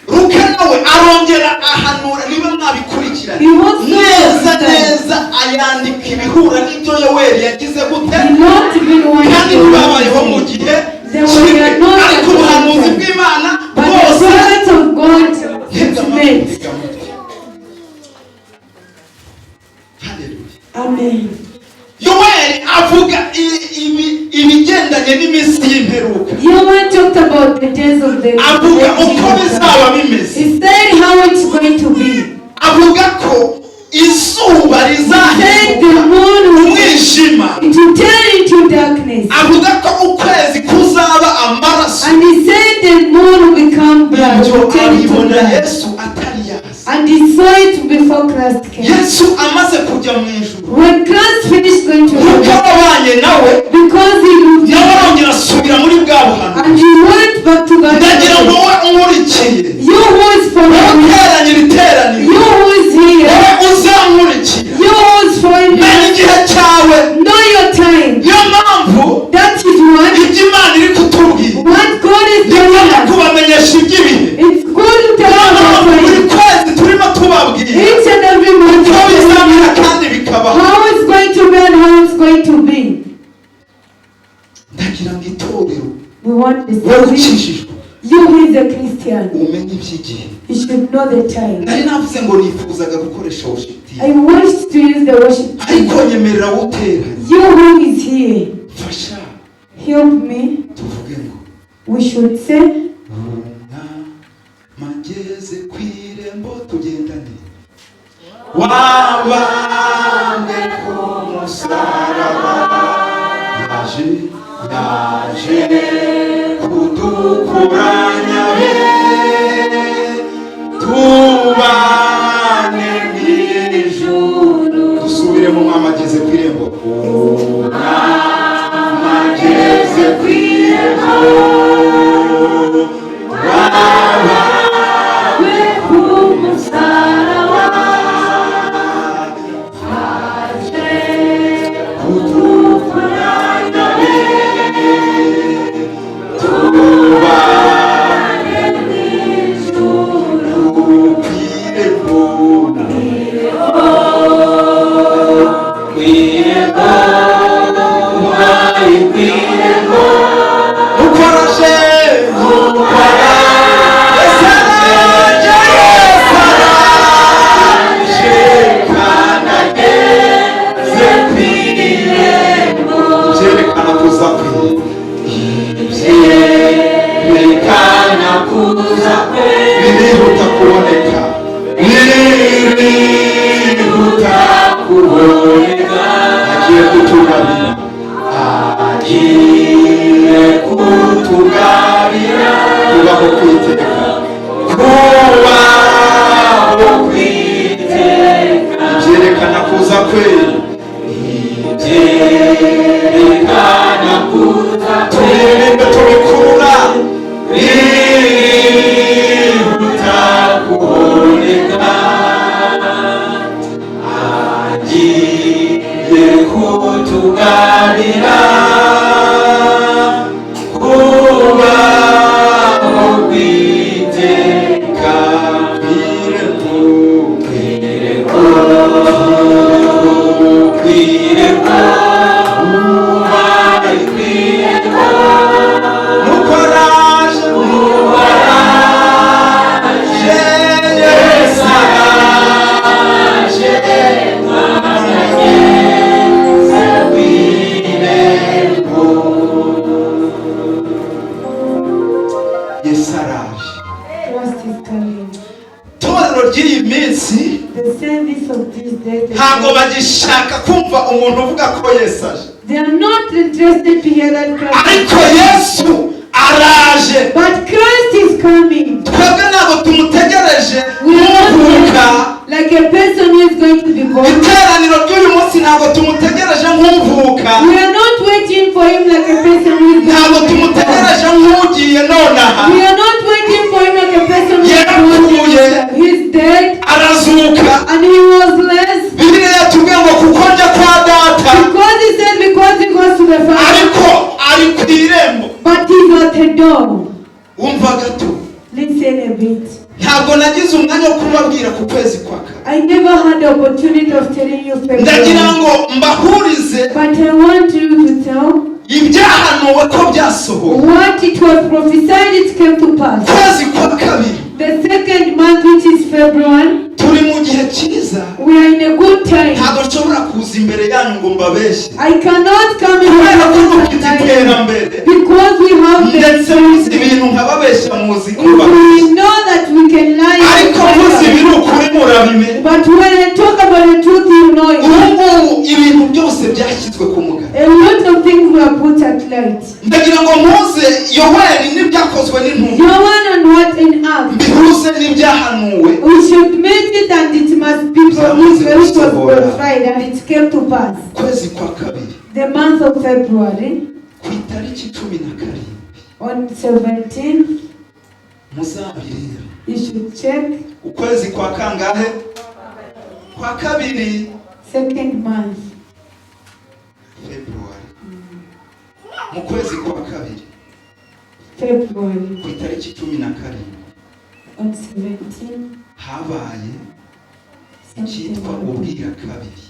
Luka nawe arongera ahanura, niba mwabikurikiranye He also neza neza, ayandika ibihura n'ibyo Yoweri yagize gute. Not even one. Kandi ntibabayeho mu gihe kimwe, ariko ubuhanuzi bw'Imana But the bwose. prophets of God Tega amatwi, met. tega amatwi. Haleluya. Amen. Yoweri avuga ibigendanye n'iminsi y'imperuka. Joel talked about the days of the Avuga uko bizaba bimeze. He said how it's going to be. Avuga ko izuba He said the rizahinduka moon will umwijima. it will turn into darkness. Avuga ko ukwezi kuzaba amaraso. And he said the moon will become blood. Ibyo Will turn into abibona blood. Yesu atari yaza. And he saw it before Christ came. Yesu amaze kujya mu ijuru, When Christ finished going to kuko heaven, wabanye nawe, because he moved nawe arongera asubira muri bwa buhanuzi. and he went back to God. Ndagira ngo wowe unkurikiye, You who is wowe following me, uteranye iri teraniro, you who is here, wowe uzankurikira, you who is following menya me, igihe cyawe. Know your time. Niyo mpamvu That is what, ibyo Imana iri kutubwira, what God is ni telling ngombwa us. kubamenyesha iby'ibihe. It's good to tell Niyo us mpamvu about buri time. kwezi turimo tubabwira Each and every month, uko bizamera kandi bikabaho. how it's going to be and how it's going to be. Ndagira ngo itorero, We want the wowe service. ukijijwe, You who is a Christian, umenye iby'igihe. You should know the time. Nari navuze ngo nifuzaga gukoresha worship team, I wish to use the worship team. Ariko nyemerera uteranye. You who is here, Fasha help me. tuvuge ngo We should say, "Umwami ageze ku irembo, tugendane, wabambwe ku musaraba, yaje, yaje kudukoranya be, tubane mu ijuru." Dusubiremo: "Umwami ageze ku irembo, Umwami ageze ku irembo, wabambwe ku musaraba, aje kudukoranya be, tubane mu ijuru." Ku irembo, Ku irembo, umwami ku irembo. Nuko araje, nuko araje, Yesu araje, kandi ageze ku irembo. Ibyerekana kuza kwe, ibyerekana kuza kwe birihuta kuboneka, birihuta kuboneka. Agiye kutugabira, agiye kutugabira kubaho kwiteka, kubaho kwiteka. Ibyerekana kuza kwe, Ibyerekana kuza kwe tubirinde, tubikurura, birihuta kuboneka. Agiye kutugabira kubaho kwiteka. Kwirembo, Kwirembo, kwirembo, umwami kwirembo. Nuko araje, nuko araje, Yesu araje, Ageze kwirembo. Yesu araje. Christ is coming. Itorero ry'iyi minsi The service of this day, ntabwo bagishaka kumva umuntu uvuga ko Yesu aje. They are not interested to hear that Christ. Ariko Yesu araje. But Christ is coming. Twebwe ntabwo tumutegereje We are nk'uvuka. not like a person who is going to be born. Iteraniro ry'uyu munsi ntabwo tumutegereje nk'uvuka. We are not waiting for him like a person who is Ntabwo going to be born. tumutegereje nk'ugiye nonaha. We are not waiting for him like a person who is Yarapfuye. born. He's dead Arazuka. And he was less. Bibiliya yatubwiye ngo kuko njya kwa Data. Because he said, because he goes to the Father. Ariko ari ku irembo. But he's at the door. Wumva gato. Listen a bit. Ntabwo nagize umwanya wo kubabwira ku kwezi kwa kabiri. I never had the opportunity of telling you Ndagira February. ngo mbahurize But I want you to tell ibyahanuwe ko byasohoye. what it was prophesied, it came to pass. Kwezi kwa kabiri. The second month, which is February, Turi mu gihe cyiza. we are in a good time. Ntabwo nshobora kuza imbere yanyu ngo mbabeshye, I cannot come in kubera ko dufite tonight iterambere, because we have the ndetse muzi ibintu nkababeshya, muzi If kuba we know that we can lie, ariko muzi ibiri ukuri murabimenya. but when I talk about the truth, you know it. Ubu ngubu ibintu byose byashyizwe ku mugaragaro. A lot of things were put at light. Ndagira ngo muze Yoweri n'ibyakozwe n'intumwa, Joan and what in Acts. mbihuze n'ibyahanuwe. We should meet it and it must be produced, which was prophesied and it came to pass. Kwezi kwa kabiri, The month of February, ku itariki 17, on 17th, muzabirebe. you should check. Ukwezi kwa kangahe? Kwa kabiri. Second month, February, mu kwezi kwa kabiri, February, ku itariki 17, on 17th, habaye something icyitwa happened. Ubwira kabiri,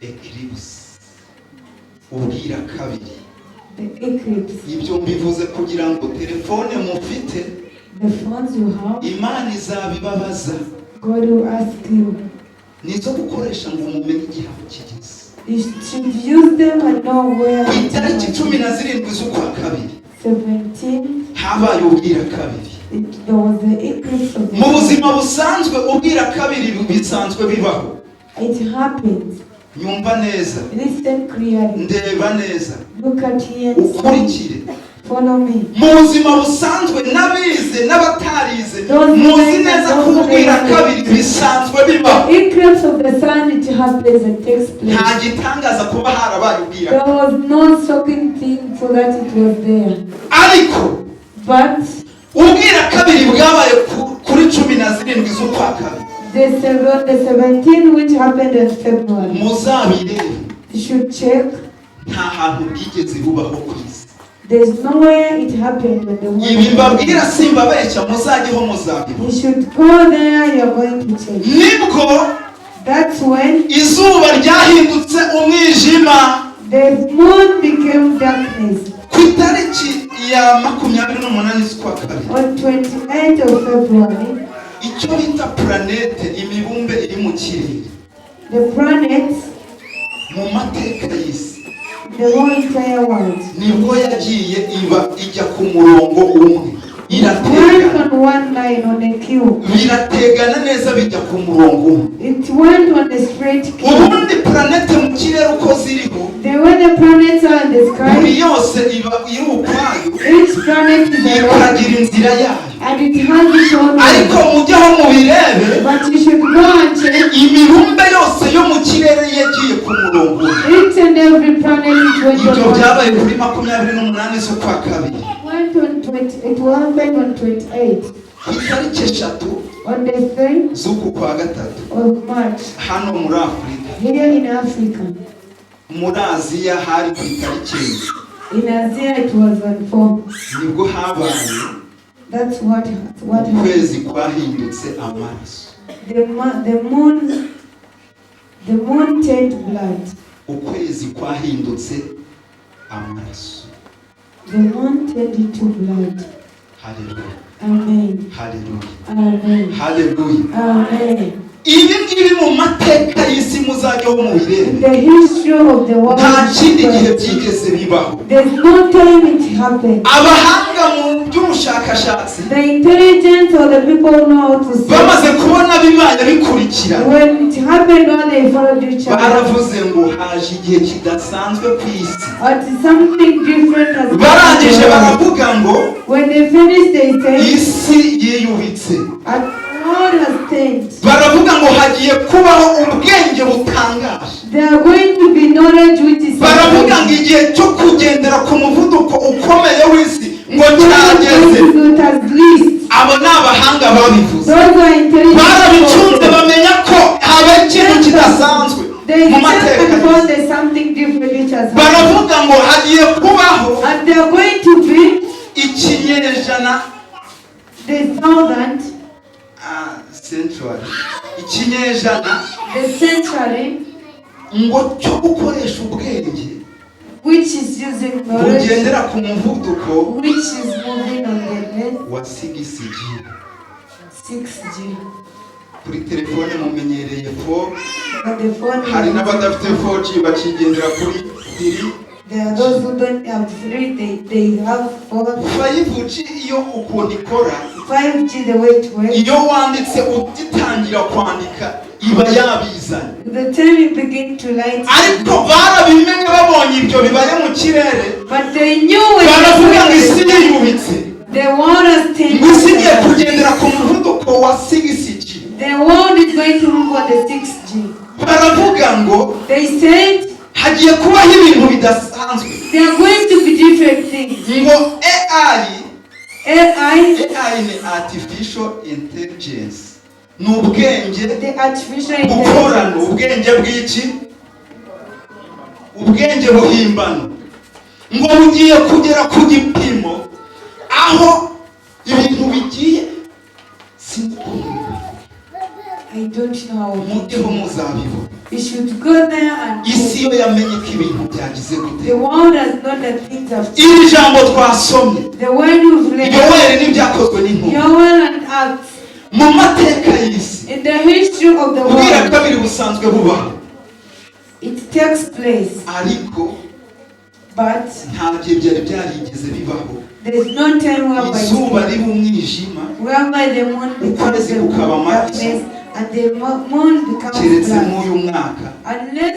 eclipse, ubwira kabiri. The eclipse. Ibyo mbivuze kugira ngo telefone mufite, The phones you have, Imana izabibabaza. God will ask you. Nizo gukoresha ngo mumenye igihe aho kigeze. You should use them and know where. Ku itariki 17 z'ukwa kabiri 17, habaye ubwira kabiri. there was the eclipse of the Mu buzima busanzwe ubwira kabiri bisanzwe bibaho. It happens. Nyumva neza. Listen clearly. Ndeba neza. Look at here and see. Ukurikire. Follow me. Mu buzima busanzwe, n'abize n'abatarize muzi neza ko ubwira kabiri bisanzwe bibaho. The eclipse of the sun, it happens and takes place. Nta gitangaza kuba harabaye ubwira. There was no shocking thing for that it was there. Ariko But ubwira kabiri bwabaye kuri 17 z'ukwa kabiri. the 17 which happened in February, Muzabirebe. you should check. Nta hantu bwigeze bubaho ku isi. There's nowhere it happened when the Ibi mbabwira world. simbabeshya, muzajyeho muzabibona. You should go there, you're going to check. Nibwo That's when izuba ryahindutse umwijima. The moon became darkness. Ku itariki ya 28 z'ukwa kabiri, On 28th of February, icyo bita planète, imibumbe iri mu kirere, the planets, mu mateka y'isi, the whole entire world, nibwo yagiye iba ijya ku murongo umwe, went irategana. on one line on a queue. Birategana neza, bijya ku murongo umwe. It went on a straight queue. Ubundi planète mu kirere uko ziriho, The way the planets are in the buri sky, yose iba iri ukwayo, each planet is alone ikagira inzira yayo. And it has its own way. Ariko mujyeho mubirebe, But you should go and check. Imibumbe yose yo mu kirere yagiye ku murongo umwe. Each and every planet, it went Ibyo on one. byabaye kuri 28 z'ukwa kabiri. Went on 20, it happened on 28. Ku itariki 3 On the 3rd z'uku kwa gatatu, of March, hano muri Afurika, here in Africa, muri Aziya hari ku itariki 4, in Asia it was on 4. Nibwo habaye That's what happened. ukwezi kwahindutse amaraso. The moon turned blood. Ukwezi kwahindutse amaraso. The moon turned into blood. Haleluya. Amen. Haleluya. Amen. Haleluya. Amen. Ibi ngibi mu mateka y'isi muzajyaho mubirebe. The history of the world. Nta kindi gihe byigeze bibaho. There's no time it happened. Abahanga mu by'ubushakashatsi The intelligence or the people who know how to see. bamaze kubona bibaye bikurikira, When it happened, when they followed each other. Baravuze ngo haje igihe kidasanzwe ku isi. But something different has Barangije happened. Baravuga ngo When they finished, they said, isi yiyubitse. And God has turned. Baravuga ngo hagiye kubaho ubwenge butangaje. There are going to be knowledge which is Baravuga ngo igihe cyo kugendera ku muvuduko ukomeye w'isi ngo cyageze. It has least. Abo ni abahanga babivuze. Those are intelligent. Barabicunze People. bamenya ko habaye ikintu kidasanzwe They mu check mateka. And found there's something different which has happened. Baravuga ngo hagiye kubaho And they are going to be ikinyejana the thousand Century, ikinyejana The century ngo cyo gukoresha ubwenge which is using knowledge, bugendera ku muvuduko which is moving on the net wa 6G. 6G. Kuri telefone mumenyereye 4. On the phone, Hari n'abadafite 4G bakigendera kuri 3. there are those who don't have three, they have four. 5G iyo ukuntu ikora, 5G, the way it works, iyo wanditse, ugitangira kwandika iba yabizanye. The time you begin to write, Ariko barabimenye, babonye ibyo bibaye mu kirere, but they knew when baravuga ngo isi yiyubitse, the world has ngo isi igiye changed. Kugendera ku muvuduko wa 6G. The world is going to move on the 6G. Baravuga ngo They said hagiye kubaho ibintu bidasanzwe. There are going to be different things. Ngo AI. AI, AI ni artificial intelligence, ni ubwenge the artificial bukorano, intelligence, ubwenge bw'iki, ubwenge buhimbano, ngo bugiye kugera ku gipimo aho ibintu bigiye, sinzi ukuntu. I don't know how. Mujyeho muzabibona. You should go there and Isi yo yamenye ko ibintu byagize gute. The world has known that things have changed. Iri jambo twasomye, The world we've read, Yoweri n'Ibyakozwe n'Intumwa, Joel and Acts, mu mateka y'isi, in the history of the ubwira world, kabiri busanzwe bubaho, it takes place, ariko but nta gihe byari byarigeze bibaho there's no time whereby, izuba riba umwijima, whereby the moon becomes ukwezi the kukaba amaraso, darkness and the moon becomes keretse black. nk'uyu mwaka. Unless